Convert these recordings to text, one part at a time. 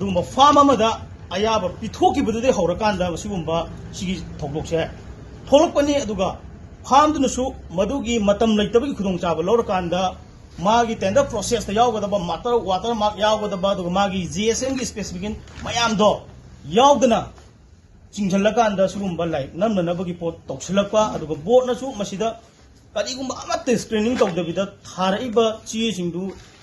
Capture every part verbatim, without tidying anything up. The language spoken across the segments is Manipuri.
ꯑꯗꯨꯒꯨꯝꯕ ꯐꯥꯝ ꯑꯃꯗ ꯑꯌꯥꯕ ꯄꯤꯊꯣꯛꯈꯤꯕꯗꯨꯗꯒꯤ ꯍꯧꯔꯀꯥꯟꯗ ꯃꯁꯤꯒꯨꯝꯕ ꯁꯤꯒꯤ ꯊꯧꯗꯣꯛꯁꯦ ꯊꯣꯛꯂꯛꯄꯅꯤ꯫ ꯑꯗꯨꯒ ꯐꯥꯝꯗꯨꯅꯁꯨ ꯃꯗꯨꯒꯤ ꯃꯇꯝ ꯂꯩꯇꯕꯒꯤ ꯈꯨꯗꯣꯡꯆꯥꯕ ꯂꯧꯔꯀꯥꯟꯗ ꯃꯥꯒꯤ ꯇꯦꯟꯗꯔ ꯄ꯭ꯔꯣꯁꯦꯁꯇ ꯌꯥꯎꯒꯗꯕ ꯃꯥꯇꯔ ꯋꯥꯇꯔ ꯃꯥꯔꯛ ꯌꯥꯎꯒꯗꯕ, ꯑꯗꯨꯒ ꯃꯥꯒꯤ ꯖꯤ ꯑꯦꯁ ꯑꯦꯝꯒꯤ ꯁ꯭ꯄꯦꯁꯤꯐꯤꯀꯦꯁꯟ ꯃꯌꯥꯝꯗꯣ ꯌꯥꯎꯗꯅ ꯆꯤꯡꯁꯤꯜꯂꯀꯥꯟꯗ ꯁꯤꯒꯨꯝꯕ ꯂꯥꯏꯔꯤꯛ ꯅꯝꯅꯅꯕꯒꯤ ꯄꯣꯠ ꯇꯧꯁꯤꯜꯂꯛꯄ, ꯑꯗꯨꯒ ꯕꯣꯔꯗꯅꯁꯨ ꯃꯁꯤꯗ ꯀꯔꯤꯒꯨꯝꯕ ꯑꯃꯠꯇ ꯁ꯭ꯀ꯭ꯔꯤꯅꯤꯡ ꯇꯧꯗꯕꯤꯗ ꯊꯥꯔꯛꯏꯕ ꯆꯦꯁꯤꯡꯗꯨ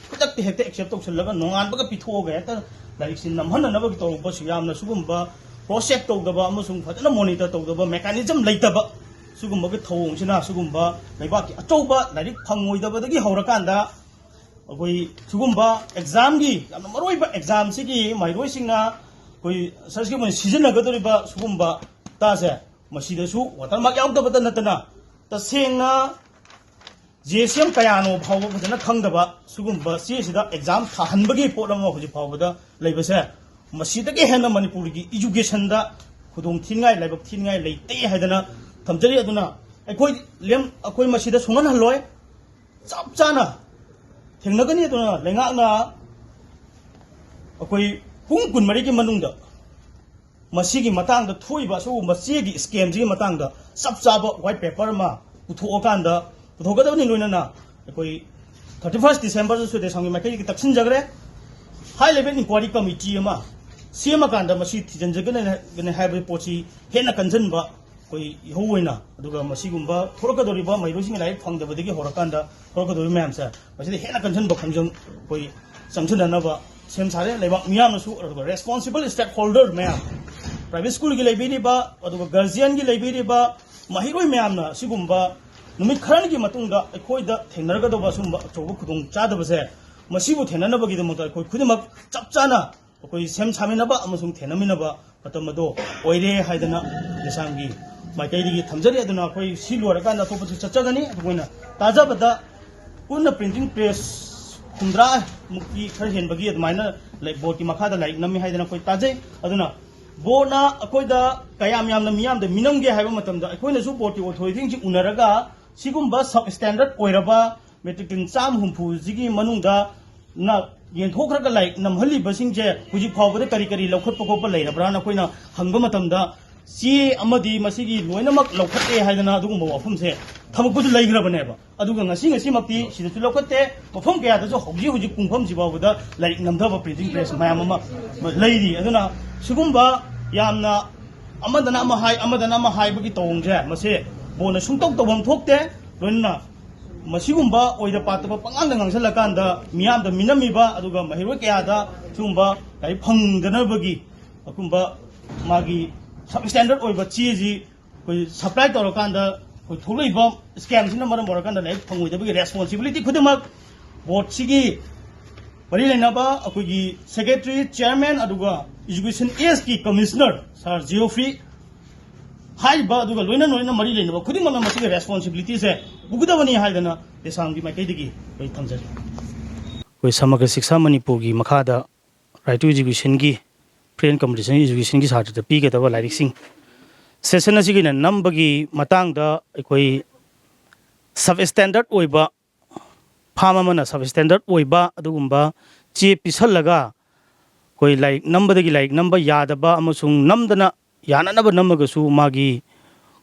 ꯈꯨꯗꯛꯇ ꯍꯦꯛꯇ ꯑꯦꯛꯁꯦꯞ ꯇꯧꯁꯤꯜꯂꯒ ꯅꯣꯡꯉꯥꯟꯕꯒ ꯄꯤꯊꯣꯛꯑꯒ ꯍꯦꯛꯇ ꯂꯥꯏꯔꯤꯛꯁꯤ ꯅꯝꯍꯟꯅꯅꯕꯒꯤ ꯇꯧꯔꯛꯄꯁꯨ ꯌꯥꯝꯅ ꯁꯤꯒꯨꯝꯕ ꯀ꯭ꯔꯣꯁ ꯆꯦꯛ ꯇꯧꯗꯕ ꯑꯃꯁꯨꯡ ꯐꯖꯅ ꯃꯣꯅꯤꯇꯔ ꯇꯧꯗꯕ ꯃꯦꯀꯥꯅꯤꯖꯝ ꯂꯩꯇꯕ ꯁꯤꯒꯨꯝꯕꯒꯤ ꯊꯧꯑꯣꯡꯁꯤꯅ ꯁꯤꯒꯨꯝꯕ ꯂꯩꯕꯥꯛꯀꯤ ꯑꯆꯧꯕ ꯂꯥꯏꯔꯤꯛ ꯐꯪꯉꯣꯏꯗꯕꯗꯒꯤ ꯍꯧꯔꯀꯥꯟꯗ ꯑꯩꯈꯣꯏ ꯁꯤꯒꯨꯝꯕ ꯑꯦꯛꯖꯥꯝꯒꯤ ꯌꯥꯝꯅ ꯃꯔꯨꯑꯣꯏꯕ ꯑꯦꯛꯖꯥꯝꯁꯤꯒꯤ ꯃꯍꯩꯔꯣꯏꯁꯤꯡꯅ ꯑꯩꯈꯣꯏ ꯁꯔꯁꯀꯤ ꯑꯣꯏꯅ ꯁꯤꯖꯤꯟꯅꯒꯗꯧꯔꯤꯕ ꯁꯤꯒꯨꯝꯕ ꯇꯥꯁꯦ ꯃꯁꯤꯗꯁꯨ ꯋꯥꯇꯔ ꯃꯥꯔꯛ ꯌꯥꯎꯗꯕꯇ ꯅꯠꯇꯅ ꯇꯁꯦꯡꯅ ꯖꯤ ꯑꯦꯁ ꯑꯦꯝ ꯀꯌꯥꯅꯣ ꯐꯥꯎꯕ ꯐꯖꯅ ꯈꯪꯗꯕ ꯁꯤꯒꯨꯝꯕ ꯆꯦꯁꯤꯗ ꯑꯦꯛꯖꯥꯝ ꯊꯥꯍꯟꯕꯒꯤ ꯄꯣꯠ ꯑꯃ ꯍꯧꯖꯤꯛ ꯐꯥꯎꯕꯗ ꯂꯩꯕꯁꯦ ꯃꯁꯤꯗꯒꯤ ꯍꯦꯟꯅ ꯃꯅꯤꯄꯨꯔꯒꯤ ꯏꯖꯨꯀꯦꯁꯟꯗ ꯈꯨꯗꯣꯡ ꯊꯤꯅꯤꯡꯉꯥꯏ ꯂꯥꯏꯕꯛ ꯊꯤꯅꯤꯡꯉꯥꯏ ꯂꯩꯇꯦ ꯍꯥꯏꯗꯅ ꯊꯝꯖꯔꯤ꯫ ꯑꯗꯨꯅ ꯑꯩꯈꯣꯏ ꯂꯦꯝ ꯑꯩꯈꯣꯏ ꯃꯁꯤꯗ ꯁꯨꯡꯍꯟꯍꯜꯂꯣꯏ꯫ ꯆꯞ ꯆꯥꯅ ꯊꯦꯡꯅꯒꯅꯤ꯫ ꯑꯗꯨꯅ ꯂꯩꯉꯥꯛꯅ ꯑꯩꯈꯣꯏ ꯄꯨꯡ ꯀꯨꯟꯃꯔꯤꯒꯤ ꯃꯅꯨꯡꯗ ꯃꯁꯤꯒꯤ ꯃꯇꯥꯡꯗ ꯊꯣꯛꯏꯕ ꯑꯁꯤꯒꯨꯝꯕ ꯆꯦꯒꯤ ꯁ꯭ꯀꯦꯝꯁꯤꯒꯤ ꯃꯇꯥꯡꯗ ꯆꯞ ꯆꯥꯕ ꯋꯥꯏꯠ ꯄꯦꯄꯔ ꯑꯃ ꯄꯨꯊꯣꯛꯑꯀꯥꯟꯗ ꯄꯨꯊꯣꯛꯀꯗꯕꯅꯤ꯫ ꯂꯣꯏꯅꯅ ꯑꯩꯈꯣꯏ ꯊꯥꯔꯇꯤ ꯐꯥꯔꯁ ꯗꯤꯁꯦꯝꯕꯔꯗꯁꯨ ꯁꯨꯗꯦꯁꯥꯡꯒꯤ ꯃꯥꯏꯀꯩꯗꯒꯤ ꯇꯛꯁꯤꯟꯖꯈ꯭ꯔꯦ꯫ ꯍꯥꯏ ꯂꯦꯚꯦꯜ ꯏꯟꯀ꯭ꯋꯥꯏꯔꯤ ꯀꯃꯤꯇꯤ ꯑꯃ ꯁꯦꯝꯃꯀꯥꯟꯗ ꯃꯁꯤ ꯊꯤꯖꯤꯟꯖꯒꯅꯤ ꯍꯥꯏꯕꯒꯤ ꯄꯣꯠꯁꯤ ꯍꯦꯟꯅ ꯀꯟꯁꯤꯟꯕ ꯑꯩꯈꯣꯏ ꯏꯍꯧ ꯑꯣꯏꯅ, ꯑꯗꯨꯒ ꯃꯁꯤꯒꯨꯝꯕ ꯊꯣꯛꯂꯛꯀꯗꯧꯔꯤꯕ ꯃꯍꯩꯔꯣꯏꯁꯤꯡꯒꯤ ꯂꯥꯏꯔꯤꯛ ꯐꯪꯗꯕꯗꯒꯤ ꯍꯧꯔꯀꯥꯟꯗ ꯊꯣꯛꯂꯛꯀꯗꯧꯔꯤꯕ ꯃꯌꯥꯝꯁꯦ ꯃꯁꯤꯗ ꯍꯦꯟꯅ ꯀꯟꯁꯤꯟꯕ ꯈꯣꯡꯖꯪ ꯑꯩꯈꯣꯏ ꯆꯪꯁꯤꯟꯅꯅꯕ ꯁꯦꯝ ꯁꯥꯔꯦ꯫ ꯂꯩꯕꯥꯛ ꯃꯤꯌꯥꯝꯅꯁꯨ, ꯑꯗꯨꯒ ꯔꯦꯁꯄꯣꯟꯁꯤꯕꯜ ꯁ꯭ꯇꯦꯛ ꯍꯣꯜꯗꯔ ꯃꯌꯥꯝ, ꯄ꯭ꯔꯥꯏꯚꯦꯠ ꯁ꯭ꯀꯨꯜꯒꯤ ꯂꯩꯕꯤꯔꯤꯕ, ꯑꯗꯨꯒ ꯒꯥꯔꯖꯤꯌꯟꯒꯤ ꯂꯩꯕꯤꯔꯤꯕ ꯃꯍꯩꯔꯣꯏ ꯃꯌꯥꯝꯅ ꯁꯤꯒꯨꯝꯕ ꯅꯨꯃꯤꯠ ꯈꯔꯅꯤꯒꯤ ꯃꯇꯨꯡꯗ ꯑꯩꯈꯣꯏꯗ ꯊꯦꯡꯅꯔꯒꯗꯧꯕ ꯁꯤꯒꯨꯝꯕ ꯑꯆꯧꯕ ꯈꯨꯗꯣꯡꯆꯥꯗꯕꯁꯦ ꯃꯁꯤꯕꯨ ꯊꯦꯡꯅꯅꯕꯒꯤꯗꯃꯛꯇ ꯑꯩꯈꯣꯏ ꯈꯨꯗꯤꯡꯃꯛ ꯆꯞ ꯆꯥꯅ ꯑꯩꯈꯣꯏ ꯁꯦꯝ ꯁꯥꯃꯤꯟꯅꯕ ꯑꯃꯁꯨꯡ ꯊꯦꯡꯅꯃꯤꯟꯅꯕ ꯃꯇꯝ ꯑꯗꯣ ꯑꯣꯏꯔꯦ ꯍꯥꯏꯗꯅ ꯂꯩꯁꯥꯡꯒꯤ ꯃꯥꯏꯀꯩꯗꯒꯤ ꯊꯝꯖꯔꯤ꯫ ꯑꯗꯨꯅ ꯑꯩꯈꯣꯏ ꯁꯤ ꯂꯣꯏꯔꯀꯥꯟꯗ ꯑꯇꯣꯞꯄꯁꯨ ꯆꯠꯆꯒꯅꯤ꯫ ꯑꯩꯈꯣꯏꯅ ꯇꯥꯖꯕꯗ ꯄꯨꯟꯅ ꯄ꯭ꯔꯤꯟꯇꯤꯡ ꯄ꯭ꯔꯦꯁ ꯍꯨꯝꯗ꯭ꯔꯥ ꯃꯨꯛꯇꯤ ꯈꯔ ꯍꯦꯟꯕꯒꯤ ꯑꯗꯨꯃꯥꯏꯅ ꯂꯩ-, ꯕꯣꯔꯗꯀꯤ ꯃꯈꯥꯗ ꯂꯥꯏꯔꯤꯛ ꯅꯝꯃꯤ ꯍꯥꯏꯗꯅ ꯑꯩꯈꯣꯏ ꯇꯥꯖꯩ꯫ ꯑꯗꯨꯅ ꯕꯣꯔꯗꯅ ꯑꯩꯈꯣꯏꯗ ꯀꯌꯥꯝ ꯌꯥꯝꯅ ꯃꯤꯌꯥꯝꯗ ꯃꯤꯅꯝꯒꯦ ꯍꯥꯏꯕ ꯃꯇꯝꯗ ꯑꯩꯈꯣꯏꯅꯁꯨ ꯕꯣꯔꯗꯀꯤ ꯑꯣꯊꯣꯔꯤꯇꯤꯁꯤꯡ ꯎꯅꯔꯒ ꯁꯤꯒꯨꯝꯕ ꯁꯕ ꯁ꯭ꯇꯦꯟꯗꯔꯗ ꯑꯣꯏꯔꯕ ꯃꯦꯇ꯭ꯔꯤꯛ ꯇꯟ ꯆꯥꯝꯃ ꯍꯨꯝꯐꯨꯁꯤꯒꯤ ꯃꯅꯨꯡꯗ ꯅ ꯌꯦꯟꯊꯣꯛꯈ꯭ꯔꯒ ꯂꯥꯏꯔꯤꯛ ꯅꯝꯍꯜꯂꯤꯕꯁꯤꯡꯁꯦ ꯍꯧꯖꯤꯛ ꯐꯥꯎꯕꯗ ꯀꯔꯤ ꯀꯔꯤ ꯂꯧꯈꯠꯄ ꯈꯣꯠꯄ ꯂꯩꯔꯕ꯭ꯔꯥꯅ ꯑꯩꯈꯣꯏꯅ ꯍꯪꯕ ꯃꯇꯝꯗ, ꯆꯦ ꯑꯃꯗꯤ ꯃꯁꯤꯒꯤ ꯂꯣꯏꯅꯃꯛ ꯂꯧꯈꯠꯂꯦ ꯍꯥꯏꯗꯅ ꯑꯗꯨꯒꯨꯝꯕ ꯋꯥꯐꯝꯁꯦ ꯊꯕꯛꯄꯨꯗꯤ ꯂꯩꯈ꯭ꯔꯕꯅꯦꯕ꯫ ꯑꯗꯨꯒ ꯉꯁꯤ ꯉꯁꯤꯃꯛꯇꯤ ꯁꯤꯗꯁꯨ ꯂꯧꯈꯠꯇꯦ꯫ ꯃꯐꯝ ꯀꯌꯥꯗꯁꯨ ꯍꯧꯖꯤꯛ ꯍꯧꯖꯤꯛ ꯄꯨꯡꯐꯝꯁꯤ ꯐꯥꯎꯕꯗ ꯂꯥꯏꯔꯤꯛ ꯅꯝꯊꯕ printing press ꯃꯌꯥꯝ ꯑꯃ ꯂꯩꯔꯤ꯫ ꯑꯗꯨꯅ ꯁꯤꯒꯨꯝꯕ ꯌꯥꯝꯅ ꯑꯃꯗꯅ ꯑꯃ ꯍꯥꯏ, ꯑꯃꯗꯅ ꯑꯃ ꯍꯥꯏꯕꯒꯤ ꯇꯧꯑꯣꯡꯁꯦ, ꯃꯁꯤ ꯕꯣꯔꯗꯅ ꯁꯨꯡꯇꯧ ꯇꯧꯐꯝ ꯊꯣꯛꯇꯦ꯫ ꯂꯣꯏꯅꯅ ꯃꯁꯤꯒꯨꯝꯕ ꯑꯣꯏꯗ ꯄꯥꯗꯕ ꯄꯉꯥꯡꯗ ꯉꯥꯡꯁꯤꯜꯂꯀꯥꯟꯗ ꯃꯤꯌꯥꯝꯗ ꯃꯤꯅꯝꯃꯤꯕ, ꯑꯗꯨꯒ ꯃꯍꯩꯔꯣꯏ ꯀꯌꯥꯗ ꯁꯤꯒꯨꯝꯕ ꯂꯥꯏꯔꯤꯛ ꯐꯪꯗꯅꯕꯒꯤ ꯑꯗꯨꯒꯨꯝꯕ ꯃꯥꯒꯤ sub standard ꯑꯣꯏꯕ ꯆꯦꯁꯤ ꯑꯩꯈꯣꯏ supply ꯇꯧꯔꯀꯥꯟꯗ ꯑꯩꯈꯣꯏ ꯊꯣꯛꯂꯛꯏꯕ scam ꯁꯤꯅ ꯃꯔꯝ ꯑꯣꯏꯔꯀꯥꯟꯗ ꯂꯥꯏꯔꯤꯛ ꯐꯪꯉꯣꯏꯗꯕꯒꯤ responsibility ꯈꯨꯗꯤꯡꯃꯛ ꯕꯣꯔꯗꯁꯤꯒꯤ ꯃꯔꯤ ꯂꯩꯅꯕ ꯑꯩꯈꯣꯏꯒꯤ secretary, chairman, ꯑꯗꯨꯒ education S ꯀꯤ commissioner sir Geoffrey ꯍꯥꯏꯔꯤꯕ, ꯑꯗꯨꯒ ꯂꯣꯏꯅ ꯂꯣꯏꯅ ꯃꯔꯤ ꯂꯩꯅꯕ ꯈꯨꯗꯤꯡꯃꯛꯅ ꯃꯁꯤꯒꯤ responsibility ꯁꯦ ꯄꯨꯒꯗꯕꯅꯤ ꯍꯥꯏꯗꯅ ꯗꯦꯁꯥꯝꯒꯤ ꯃꯥꯏꯀꯩꯗꯒꯤ ꯑꯩꯈꯣꯏ ꯊꯝꯖꯔꯤ꯫ ꯑꯩꯈꯣꯏ ꯁꯃꯒ꯭ꯔ ꯁꯤꯛꯁꯥ ꯃꯅꯤꯄꯨꯔꯒꯤ ꯃꯈꯥꯗ Right to Education ꯒꯤ Free and Compulsory Education ꯒꯤ ꯁꯥꯇ꯭ꯔꯗ ꯄꯤꯒꯗꯕ ꯂꯥꯏꯔꯤꯛꯁꯤꯡ session ꯑꯁꯤꯒꯤ ꯑꯣꯏꯅ ꯅꯝꯕꯒꯤ ꯃꯇꯥꯡꯗ ꯑꯩꯈꯣꯏ sub standard ꯑꯣꯏꯕ, ꯐꯥꯝ ꯑꯃꯅ sub standard ꯑꯣꯏꯕ ꯑꯗꯨꯒꯨꯝꯕ ꯆꯦ ꯄꯤꯁꯜꯂꯒ ꯑꯩꯈꯣꯏ ꯂꯥꯏꯔꯤꯛ ꯅꯝꯕꯗꯒꯤ ꯂꯥꯏꯔꯤꯛ ꯅꯝꯕ ꯌꯥꯗꯕ ꯑꯃꯁꯨꯡ ꯅꯝꯗꯅ ꯌꯥꯅꯅꯕ ꯅꯝꯃꯒꯁꯨ ꯃꯥꯒꯤ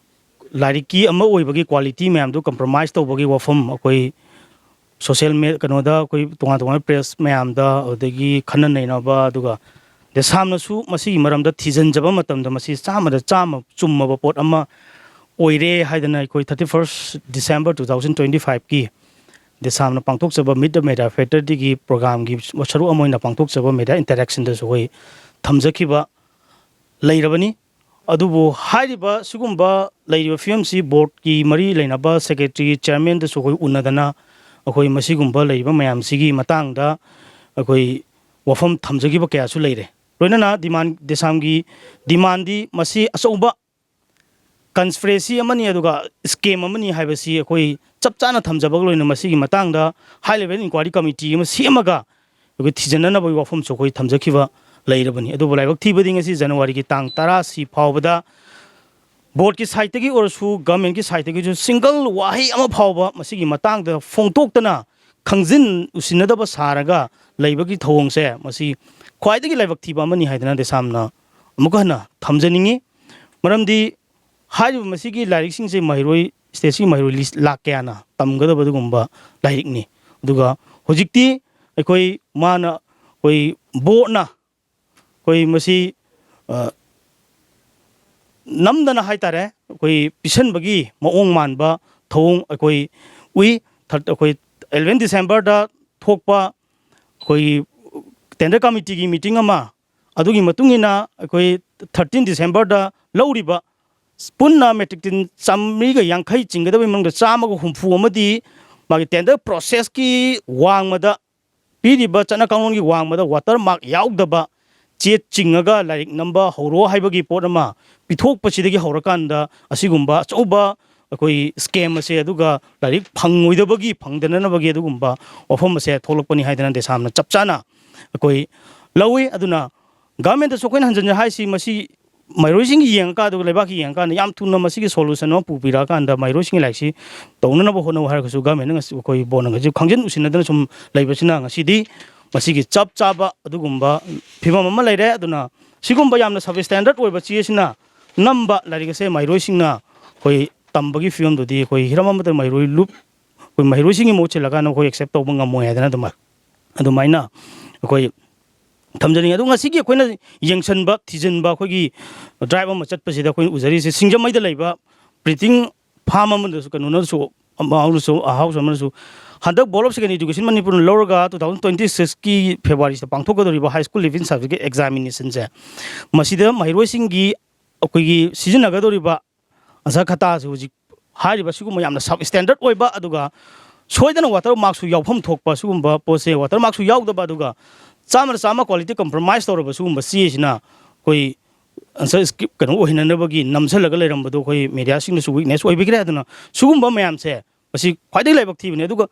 ꯂꯥꯏꯔꯤꯛꯀꯤ ꯑꯃ ꯑꯣꯏꯕꯒꯤ quality ꯃꯌꯥꯝꯗꯨ compromise ꯇꯧꯕꯒꯤ ꯋꯥꯐꯝ ꯑꯩꯈꯣꯏ social me-, ꯀꯩꯅꯣꯗ ꯑꯩꯈꯣꯏ ꯇꯣꯉꯥꯟ ꯇꯣꯉꯥꯟꯕ press ꯃꯌꯥꯝꯗ, ꯑꯗꯒꯤ ꯈꯟꯅ ꯅꯩꯅꯕ, ꯑꯗꯨꯒ ꯗꯦꯁꯥꯝꯅꯁꯨ ꯃꯁꯤꯒꯤ ꯃꯔꯝꯗ ꯊꯤꯖꯤꯟꯖꯕ ꯃꯇꯝꯗ ꯃꯁꯤ ꯆꯥꯝꯃꯗ ꯆꯥꯝꯃ ꯆꯨꯝꯃꯕ ꯄꯣꯠ ꯑꯃ ꯑꯣꯏꯔꯦ ꯍꯥꯏꯗꯅ ꯑꯩꯈꯣꯏ thirty first December two thousand twenty five ꯀꯤ ꯗꯦꯁꯥꯝꯅ ꯄꯥꯡꯊꯣꯛꯆꯕ Meet the Media Fraternity ꯒꯤ program ꯒꯤ ꯁꯔꯨꯛ ꯑꯃ ꯑꯣꯏꯅ ꯄꯥꯡꯊꯣꯛꯆꯕ media interaction ꯗꯁꯨ ꯑꯩꯈꯣꯏ ꯊꯝꯖꯈꯤꯕ ꯂꯩꯔꯕꯅꯤ꯫ ꯑꯗꯨꯕꯨ ꯍꯥꯏꯔꯤꯕ ꯁꯤꯒꯨꯝꯕ ꯂꯩꯔꯤꯕ ꯐꯤꯕꯝꯁꯤ ꯕꯣꯔꯗꯀꯤ ꯃꯔꯤ ꯂꯩꯅꯕ secretary, chairman ꯗꯁꯨ ꯑꯩꯈꯣꯏ ꯎꯅꯗꯅ ꯑꯩꯈꯣꯏ ꯃꯁꯤꯒꯨꯝꯕ ꯂꯩꯔꯤꯕ ꯃꯌꯥꯝꯁꯤꯒꯤ ꯃꯇꯥꯡꯗ ꯑꯩꯈꯣꯏ ꯋꯥꯐꯝ ꯊꯝꯖꯈꯤꯕ ꯀꯌꯥꯁꯨ ꯂꯩꯔꯦ꯫ ꯂꯣꯏꯅꯅ demand, ꯗꯦꯁꯥꯝꯒꯤ demand ꯗꯤ ꯃꯁꯤ ꯑꯆꯧꯕ conspiracy ꯑꯃꯅꯤ, ꯑꯗꯨꯒ scam ꯑꯃꯅꯤ ꯍꯥꯏꯕꯁꯤ ꯑꯩꯈꯣꯏ ꯆꯞ ꯆꯥꯅ ꯊꯝꯖꯕꯒ ꯂꯣꯏꯅꯅ ꯃꯁꯤꯒꯤ ꯃꯇꯥꯡꯗ high level inquiry committee ꯑꯃ ꯁꯦꯝꯃꯒ ꯑꯩꯈꯣꯏ ꯊꯤꯖꯤꯟꯅꯅꯕꯒꯤ ꯋꯥꯐꯝꯁꯨ ꯑꯩꯈꯣꯏ ꯊꯝꯖꯈꯤꯕ ꯂꯩꯔꯕꯅꯤ꯫ ꯑꯗꯨꯕꯨ ꯂꯥꯏꯕꯛ ꯊꯤꯕꯗꯤ ꯉꯁꯤ ꯖꯅꯋꯥꯔꯤꯒꯤ ꯇꯥꯡ ꯇꯔꯥ ꯁꯤ ꯐꯥꯎꯕꯗ ꯕꯣꯔꯗꯀꯤ side ꯇꯒꯤ ꯑꯣꯏꯔꯁꯨ, government ꯀꯤ side ꯇꯒꯤꯁꯨ single ꯋꯥꯍꯩ ꯑꯃ ꯐꯥꯎꯕ ꯃꯁꯤꯒꯤ ꯃꯇꯥꯡꯗ ꯐꯣꯡꯗꯣꯛꯇꯅ ꯈꯪꯖꯤꯟ ꯎꯁꯤꯟꯅꯗꯕ ꯁꯥꯔꯒ ꯂꯩꯕꯒꯤ ꯊꯧꯑꯣꯡꯁꯦ, ꯃꯁꯤ ꯈ꯭ꯋꯥꯏꯗꯒꯤ ꯂꯥꯏꯕꯛ ꯊꯤꯕ ꯑꯃꯅꯤ ꯍꯥꯏꯗꯅ ꯗꯦꯁꯥꯝꯅ ꯑꯃꯨꯛꯀ ꯍꯟꯅ ꯊꯝꯖꯅꯤꯡꯉꯤ꯫ ꯃꯔꯝꯗꯤ ꯍꯥꯏꯔꯤꯕ ꯃꯁꯤꯒꯤ ꯂꯥꯏꯔꯤꯛꯁꯤꯡꯁꯦ ꯃꯍꯩꯔꯣꯏ, ꯁ꯭ꯇꯦꯠꯁꯤꯒꯤ ꯃꯍꯩꯔꯣꯏ ꯂꯤꯁ ꯂꯥꯛ ꯀꯌꯥꯅ ꯇꯝꯒꯗꯕ ꯑꯗꯨꯒꯨꯝꯕ ꯂꯥꯏꯔꯤꯛꯅꯤ꯫ ꯑꯗꯨꯒ ꯍꯧꯖꯤꯛꯇꯤ ꯑꯩꯈꯣꯏ ꯃꯥꯅ, ꯑꯩꯈꯣꯏ ꯕꯣꯔꯗꯅ ꯑꯩꯈꯣꯏ ꯃꯁꯤ, ꯑ, ꯅꯝꯗꯅ ꯍꯥꯏꯇꯥꯔꯦ, ꯑꯩꯈꯣꯏ ꯄꯤꯁꯟꯕꯒꯤ ꯃꯑꯣꯡ ꯃꯥꯟꯕ ꯊꯧꯑꯣꯡ ꯑꯩꯈꯣꯏ ꯎꯏ꯫ ꯊꯔ-, ꯑꯩꯈꯣꯏ ꯑꯦꯂꯚꯦꯟ ꯗꯤꯁꯦꯝꯕꯔꯗ ꯊꯣꯛꯄ ꯑꯩꯈꯣꯏꯒꯤ ꯇꯦꯟꯗꯔ ꯀꯃꯤꯇꯤꯒꯤ ꯃꯤꯇꯤꯡ ꯑꯃ, ꯑꯗꯨꯒꯤ ꯃꯇꯨꯡ ꯏꯟꯅ ꯑꯩꯈꯣꯏ ꯊꯥꯔꯇꯤꯟ ꯗꯤꯁꯦꯝꯕꯔꯗ ꯂꯧꯔꯤꯕ ꯄꯨꯟꯅ ꯃꯦꯇ꯭ꯔꯤꯛ ꯇꯤꯟ ꯆꯥꯃꯔꯤꯒ ꯌꯥꯡꯈꯩ ꯆꯤꯡꯒꯗꯕꯒꯤ ꯃꯅꯨꯡꯗ ꯆꯥꯝꯃꯒ ꯍꯨꯝꯐꯨ ꯑꯃꯗꯤ ꯃꯥꯒꯤ ꯇꯦꯟꯗꯔ ꯄ꯭ꯔꯣꯁꯦꯁꯀꯤ ꯋꯥꯡꯃꯗ, ꯄꯤꯔꯤꯕ ꯆꯠꯅ ꯀꯥꯡꯂꯣꯟꯒꯤ ꯋꯥꯡꯃꯗ ꯋꯥꯇꯔ ꯃꯥꯔꯛ ꯌꯥꯎꯗꯕ ꯆꯦ ꯆꯤꯡꯉꯒ ꯂꯥꯏꯔꯤꯛ ꯅꯝꯕ ꯍꯧꯔꯣ ꯍꯥꯏꯕꯒꯤ ꯄꯣꯠ ꯑꯃ ꯄꯤꯊꯣꯛꯄꯁꯤꯗꯒꯤ ꯍꯧꯔꯀꯥꯟꯗ ꯑꯁꯤꯒꯨꯝꯕ ꯑꯆꯧꯕ ꯑꯩꯈꯣꯏ ꯁ꯭ꯀꯦꯝ ꯑꯁꯦ, ꯑꯗꯨꯒ ꯂꯥꯏꯔꯤꯛ ꯐꯪꯉꯣꯏꯗꯕꯒꯤ, ꯐꯪꯗꯅꯅꯕꯒꯤ ꯑꯗꯨꯒꯨꯝꯕ ꯋꯥꯐꯝ ꯑꯁꯦ ꯊꯣꯛꯂꯛꯄꯅꯤ ꯍꯥꯏꯗꯅ ꯗꯦꯁꯥꯝꯅ ꯆꯞ ꯆꯥꯅ ꯑꯩꯈꯣꯏ ꯂꯧꯏ꯫ ꯑꯗꯨꯅ ꯒꯚꯔꯟꯃꯦꯟꯠꯇꯁꯨ ꯑꯩꯈꯣꯏꯅ ꯍꯟꯖꯤꯟ ꯍꯟꯖꯤꯟ ꯍꯥꯏꯁꯤ, ꯃꯁꯤ ꯃꯍꯩꯔꯣꯏꯁꯤꯡꯒꯤ ꯌꯦꯡꯉꯀꯥꯟꯗ, ꯑꯗꯨꯒ ꯂꯩꯕꯥꯛꯀꯤ ꯌꯦꯡꯉꯀꯥꯟꯗ ꯌꯥꯝ ꯊꯨꯅ ꯃꯁꯤꯒꯤ ꯁꯣꯂꯨꯁꯟ ꯑꯃ ꯄꯨꯕꯤꯔꯛꯑꯀꯥꯟꯗ ꯃꯍꯩꯔꯣꯏꯁꯤꯡꯒꯤ ꯂꯥꯏꯔꯤꯛꯁꯤ ꯇꯧꯅꯅꯕ ꯍꯣꯠꯅꯧ ꯍꯥꯏꯔꯒꯁꯨ, ꯒꯚꯔꯟꯃꯦꯟꯠꯅ ꯉꯁꯤ, ꯑꯩꯈꯣꯏ ꯕꯣꯔꯗꯅ ꯉꯁꯤ ꯈꯪꯖꯤꯟ ꯎꯁꯤꯟꯅꯗꯅ ꯁꯨꯝ ꯂꯩꯕꯁꯤꯅ ꯉꯁꯤꯗꯤ ꯃꯁꯤꯒꯤ ꯆꯞ ꯆꯥꯕ ꯑꯗꯨꯒꯨꯝꯕ ꯐꯤꯕꯝ ꯑꯃ ꯂꯩꯔꯦ꯫ ꯑꯗꯨꯅ ꯁꯤꯒꯨꯝꯕ ꯌꯥꯝꯅ ꯁꯕ ꯁ꯭ꯇꯦꯟꯗꯔꯠ ꯑꯣꯏꯕ ꯆꯦꯁꯤꯅ ꯅꯝꯕ ꯂꯥꯏꯔꯤꯛ ꯑꯁꯦ ꯃꯍꯩꯔꯣꯏꯁꯤꯡꯅ ꯑꯩꯈꯣꯏ ꯇꯝꯕꯒꯤ ꯐꯤꯕꯝꯗꯨꯗꯤ ꯑꯩꯈꯣꯏ ꯍꯤꯔꯝ ꯑꯃꯗ ꯃꯍꯩꯔꯣꯏ ꯂꯨꯞ-, ꯑꯩꯈꯣꯏ ꯃꯍꯩꯔꯣꯏꯁꯤꯡꯒꯤ ꯃꯍꯨꯠ ꯁꯤꯜꯂꯀꯥꯟꯗ ꯑꯩꯈꯣꯏ ꯑꯦꯛꯁꯦꯞ ꯇꯧꯕ ꯉꯝꯃꯣꯏ ꯍꯥꯏꯗꯅ ꯑꯗꯨꯃꯥꯏ-, ꯑꯗꯨꯃꯥꯏꯅ ꯑꯩꯈꯣꯏ ꯊꯝꯖꯅꯤꯡꯉꯤ꯫ ꯑꯗꯨ ꯉꯁꯤꯒꯤ ꯑꯩꯈꯣꯏꯅ ꯌꯦꯡꯁꯤꯟꯕ, ꯊꯤꯖꯤꯟꯕ, ꯑꯩꯈꯣꯏꯒꯤ ꯗ꯭ꯔꯥꯏꯕ ꯑꯃ ꯆꯠꯄꯁꯤꯗ ꯑꯩꯈꯣꯏꯅ ꯎꯖꯔꯤꯁꯦ ꯁꯤꯡꯖꯃꯩꯗ ꯂꯩꯕ ꯄ꯭ꯔꯤꯟꯇꯤꯡ ꯐꯥꯝ ꯑꯃꯗꯁꯨ, ꯀꯩꯅꯣꯅꯁꯨ, ꯑꯃꯅꯁꯨ, ꯑꯍꯥꯎꯁ ꯑꯃꯅꯁꯨ ꯍꯟꯗꯛ Board of Secondary Education ꯃꯅꯤꯄꯨꯔꯅ ꯂꯧꯔꯒ two thousand twenty six ꯀꯤ ꯐꯦꯕ꯭ꯔꯨꯋꯥꯔꯤꯁꯤꯗ ꯄꯥꯡꯊꯣꯛꯀꯗꯧꯔꯤꯕ high school leaving certificate examination ꯁꯦ, ꯃꯁꯤꯗ ꯃꯍꯩꯔꯣꯏꯁꯤꯡꯒꯤ ꯑꯩꯈꯣꯏꯒꯤ ꯁꯤꯖꯤꯟꯅꯒꯗꯧꯔꯤꯕ ꯑꯟꯁꯔ ꯈꯇꯥꯁꯨ ꯍꯧꯖꯤꯛ ꯍꯥꯏꯔꯤꯕ ꯁꯤꯒꯨꯝꯕ ꯌꯥꯝꯅ ꯁꯕ ꯁ꯭ꯇꯦꯟꯗꯔꯠ ꯑꯣꯏꯕ, ꯑꯗꯨꯒ ꯁꯣꯏꯗꯅ ꯋꯥꯇꯔ ꯃꯥꯔꯛꯁꯨ ꯌꯥꯎꯐꯝ ꯊꯣꯛꯄ ꯁꯤꯒꯨꯝꯕ ꯄꯣꯠꯁꯦ, ꯋꯥꯇꯔ ꯃꯥꯔꯛꯁꯨ ꯌꯥꯎꯗꯕ, ꯑꯗꯨꯒ ꯆꯥꯝꯃꯗ ꯆꯥꯝꯃ quality compromise ꯇꯧꯔꯕ ꯁꯤꯒꯨꯝꯕ ꯆꯦꯁꯤꯅ ꯑꯩꯈꯣꯏ ꯑꯟꯁꯔ ꯁ꯭ꯀ꯭ꯔꯤꯞ ꯀꯩꯅꯣ ꯑꯣꯏꯍꯟꯅꯅꯕꯒꯤ ꯅꯝꯁꯤꯜꯂꯒ ꯂꯩꯔꯝꯕꯗꯣ ꯑꯩꯈꯣꯏ ꯃꯦꯗꯤꯌꯥꯁꯤꯡꯅꯁꯨ ꯋꯤꯛꯅꯦꯁ ꯑꯣꯏꯕꯤꯈ꯭ꯔꯦ꯫ ꯑꯗꯨꯅ ꯁꯤꯒꯨꯝꯕ ꯃꯌꯥꯝꯁꯦ, ꯃꯁꯤ ꯈ꯭ꯋꯥꯏꯗꯒꯤ ꯂꯥꯏꯕꯛ ꯊꯤꯕꯅꯤ꯫ ꯑꯗꯨꯒ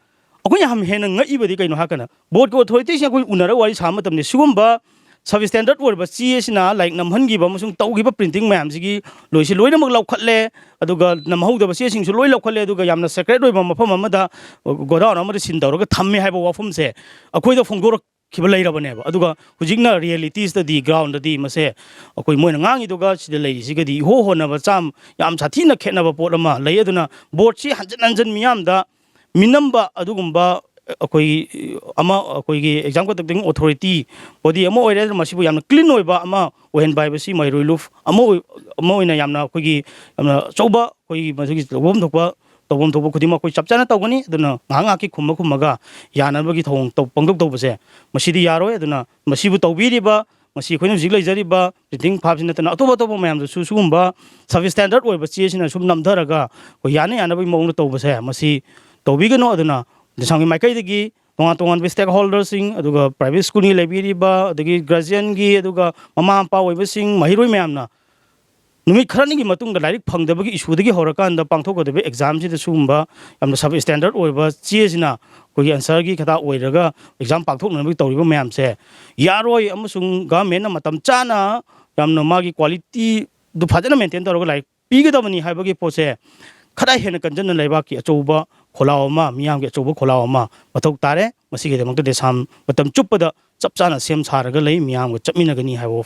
ꯑꯩꯈꯣꯏꯅ ꯌꯥꯝ ꯍꯦꯟꯅ ꯉꯛꯏꯕꯗꯤ ꯀꯩꯅꯣ ꯍꯥꯏꯔꯀꯥꯟꯗ, ꯕꯣꯔꯗꯀꯤ ꯑꯣꯊꯣꯔꯤꯇꯤꯁꯤꯡ ꯑꯩꯈꯣꯏ ꯎꯅꯔꯒ ꯋꯥꯔꯤ ꯁꯥꯕ ꯃꯇꯝꯗ ꯁꯤꯒꯨꯝꯕ ꯁꯕ ꯁ꯭ꯇꯦꯟꯗꯔꯠ ꯑꯣꯏꯔꯕ ꯆꯦ ꯑꯁꯤꯅ ꯂꯥꯏꯔꯤꯛ ꯅꯝꯍꯟꯈꯤꯕ ꯑꯃꯁꯨꯡ ꯇꯧꯈꯤꯕ ꯄ꯭ꯔꯤꯟꯇꯤꯡ ꯃꯌꯥꯝꯁꯤꯒꯤ ꯂꯣꯏꯁꯤ ꯂꯣꯏꯅꯃꯛ ꯂꯧꯈꯠꯂꯦ꯫ ꯑꯗꯨꯒ ꯅꯝꯍꯧꯗꯕ ꯆꯦꯁꯤꯡꯁꯨ ꯂꯣꯏ ꯂꯧꯈꯠꯂꯦ꯫ ꯑꯗꯨꯒ ꯌꯥꯝꯅ ꯁꯦꯀ꯭ꯔꯦꯠ ꯑꯣꯏꯕ ꯃꯐꯝ ꯑꯃꯗ, ꯒꯣꯗꯥꯎꯟ ꯑꯃꯗ ꯁꯤꯟ ꯇꯧꯔꯒ ꯊꯝꯃꯦ ꯍꯥꯏꯕ ꯋꯥꯐꯝꯁꯦ ꯑꯩꯈꯣꯏꯗ ꯐꯣꯡꯗꯣꯔꯛꯈꯤꯕ ꯂꯩꯔꯕꯅꯦꯕ꯫ ꯑꯗꯨꯒ ꯍꯧꯖꯤꯛꯅ ꯔꯤꯌꯦꯂꯤꯇꯤꯁꯇꯗꯤ, ꯒ꯭ꯔꯥꯎꯟꯗꯗꯤ ꯃꯁꯦ ꯑꯩꯈꯣꯏ ꯃꯣꯏꯅ ꯉꯥꯡꯉꯤꯗꯨꯒ ꯁꯤꯗ ꯂꯩꯔꯤꯁꯤꯒꯗꯤ ꯏꯍꯣ ꯍꯣꯟꯅꯕ ꯆꯥꯝ-, ꯌꯥꯝ ꯁꯥꯊꯤꯅ ꯈꯦꯠꯅꯕ ꯄꯣꯠ ꯑꯃ ꯂꯩ꯫ ꯑꯗꯨꯅ ꯕꯣꯔꯗꯁꯤ ꯍꯟꯖꯤꯟ ꯍꯟꯖꯤꯟ ꯃꯤꯌꯥꯝꯗ ꯃꯤꯅꯝꯕ ꯑꯗꯨꯒꯨꯝꯕ ꯑꯩꯈꯣꯏ ꯑꯃ, ꯑꯩꯈꯣꯏꯒꯤ ꯑꯦꯛꯖꯥꯝ ꯀꯟꯗꯛꯇꯤꯡ ꯑꯣꯊꯣꯔꯤꯇꯤ ꯕꯣꯗꯤ ꯑꯃ ꯑꯣꯏꯔꯦ꯫ ꯃꯁꯤꯕꯨ ꯌꯥꯝꯅ ꯀ꯭ꯂꯤꯟ ꯑꯣꯏꯕ ꯑꯃ ꯑꯣꯏꯍꯟꯕ ꯍꯥꯏꯕꯁꯤ ꯃꯍꯩꯔꯣꯏ ꯂꯨꯞ ꯑꯃ ꯑꯣꯏ-, ꯑꯃ ꯑꯣꯏꯅ ꯌꯥꯝꯅ ꯑꯩꯈꯣꯏꯒꯤ ꯌꯥꯝꯅ ꯑꯆꯧꯕ, ꯑꯩꯈꯣꯏꯒꯤ ꯃꯁꯤꯒꯤ ꯇꯧꯐꯝ ꯊꯣꯛꯄ, ꯇꯧꯐꯝ ꯊꯣꯛꯄ ꯈꯨꯗꯤꯡꯃꯛ ꯑꯩꯈꯣꯏ ꯆꯞ ꯆꯥꯅ ꯇꯧꯒꯅꯤ꯫ ꯑꯗꯨꯅ ꯉꯥꯏꯍꯥꯛ ꯉꯥꯏꯍꯥꯛꯀꯤ ꯈꯨꯝꯃ ꯈꯨꯝꯃꯒ ꯌꯥꯅꯕꯒꯤ ꯊꯧꯑꯣꯡ ꯇꯧ-, ꯄꯥꯡꯊꯣꯛ ꯇꯧꯕꯁꯦ ꯃꯁꯤꯗꯤ ꯌꯥꯔꯣꯏ꯫ ꯑꯗꯨꯅ ꯃꯁꯤꯕꯨ ꯇꯧꯕꯤꯔꯤꯕ, ꯃꯁꯤ ꯑꯩꯈꯣꯏꯅ ꯍꯧꯖꯤꯛ ꯂꯩꯖꯔꯤꯕ ꯄ꯭ꯔꯤꯟꯇꯤꯡ ꯐꯥꯞꯁꯤ ꯅꯠꯇꯅ ꯑꯇꯣꯞ ꯑꯇꯣꯞꯄ ꯃꯌꯥꯝꯗꯁꯨ ꯁꯤꯒꯨꯝꯕ ꯁꯕ ꯁ꯭ꯇꯦꯟꯗꯔꯠ ꯑꯣꯏꯕ ꯆꯦꯁꯤꯅ ꯁꯨꯝ ꯅꯝꯊꯔꯒ ꯑꯩꯈꯣꯏ ꯌꯥꯅ ꯌꯥꯅꯕꯒꯤ ꯃꯑꯣꯡꯗ ꯇꯧꯕꯁꯦ ꯃꯁꯤ ꯇꯧꯕꯤꯒꯅꯨ꯫ ꯑꯗꯨꯅ ꯗꯤꯁꯥꯝꯒꯤ ꯃꯥꯏꯀꯩꯗꯒꯤ ꯇꯣꯉꯥꯟ ꯇꯣꯉꯥꯟꯕ ꯁ꯭ꯇꯦꯛ ꯍꯣꯜꯗꯔꯁꯤꯡ, ꯑꯗꯨꯒ ꯄ꯭ꯔꯥꯏꯚꯦꯠ ꯁ꯭ꯀꯨꯜꯒꯤ ꯂꯩꯕꯤꯔꯤꯕ, ꯑꯗꯒꯤ ꯒꯥꯔꯖꯤꯌꯟꯒꯤ, ꯑꯗꯨꯒ ꯃꯃꯥ ꯃꯄꯥ ꯑꯣꯏꯕꯁꯤꯡ, ꯃꯍꯩꯔꯣꯏ ꯃꯌꯥꯝꯅ ꯅꯨꯃꯤꯠ ꯈꯔꯅꯤꯒꯤ ꯃꯇꯨꯡꯗ ꯂꯥꯏꯔꯤꯛ ꯐꯪꯗꯕꯒꯤ ꯏꯁꯨꯗꯒꯤ ꯍꯧꯔꯀꯥꯟꯗ ꯄꯥꯡꯊꯣꯛꯀꯗꯕ ꯑꯦꯛꯖꯥꯝꯁꯤꯗ ꯁꯤꯒꯨꯝꯕ ꯌꯥꯝꯅ ꯁꯕ ꯁ꯭ꯇꯦꯟꯗꯔꯠ ꯑꯣꯏꯕ ꯆꯦꯁꯤꯅ ꯑꯩꯈꯣꯏꯒꯤ ꯑꯟꯁꯔꯒꯤ ꯈꯛꯇ ꯑꯣꯏꯔꯒ ꯑꯦꯛꯖꯥꯝ ꯄꯥꯡꯊꯣꯛꯅꯅꯕꯒꯤ ꯇꯧꯔꯤꯕ ꯃꯌꯥꯝꯁꯦ ꯌꯥꯔꯣꯏ꯫ ꯑꯃꯁꯨꯡ ꯒꯚꯔꯟꯃꯦꯟꯠꯅ ꯃꯇꯝ ꯆꯥꯅ ꯌꯥꯝꯅ ꯃꯥꯒꯤ ꯀ꯭ꯋꯥꯂꯤꯇꯤꯗꯨ ꯐꯖꯅ ꯃꯦꯟꯇꯦꯟ ꯇꯧꯔꯒ ꯂꯥꯏꯔꯤꯛ ꯄꯤꯒꯗꯕꯅꯤ ꯍꯥꯏꯕꯒꯤ ꯄꯣꯠꯁꯦ ꯈꯔ ꯍꯦꯟꯅ ꯀꯟꯖꯟꯅ ꯂꯩꯕꯥꯛꯀꯤ ꯑꯆꯧꯕ ꯈꯣꯜꯂꯥꯎ ꯑꯃ, ꯃꯤꯌꯥꯝꯒꯤ ꯑꯆꯧꯕ ꯈꯣꯜꯂꯥꯎ ꯑꯃ ꯃꯊꯧ ꯇꯥꯔꯦ꯫ ꯃꯁꯤꯒꯤꯗꯃꯛꯇ ꯗꯦꯁꯥꯝ ꯃꯇꯝ ꯆꯨꯞꯄꯗ ꯆꯞ ꯆꯥꯅ ꯁꯦꯝ ꯁꯥꯔꯒ ꯂꯩ, ꯃꯤꯌꯥꯝꯒ ꯆꯠꯃꯤꯟꯅꯒꯅꯤ ꯍꯥꯏꯕ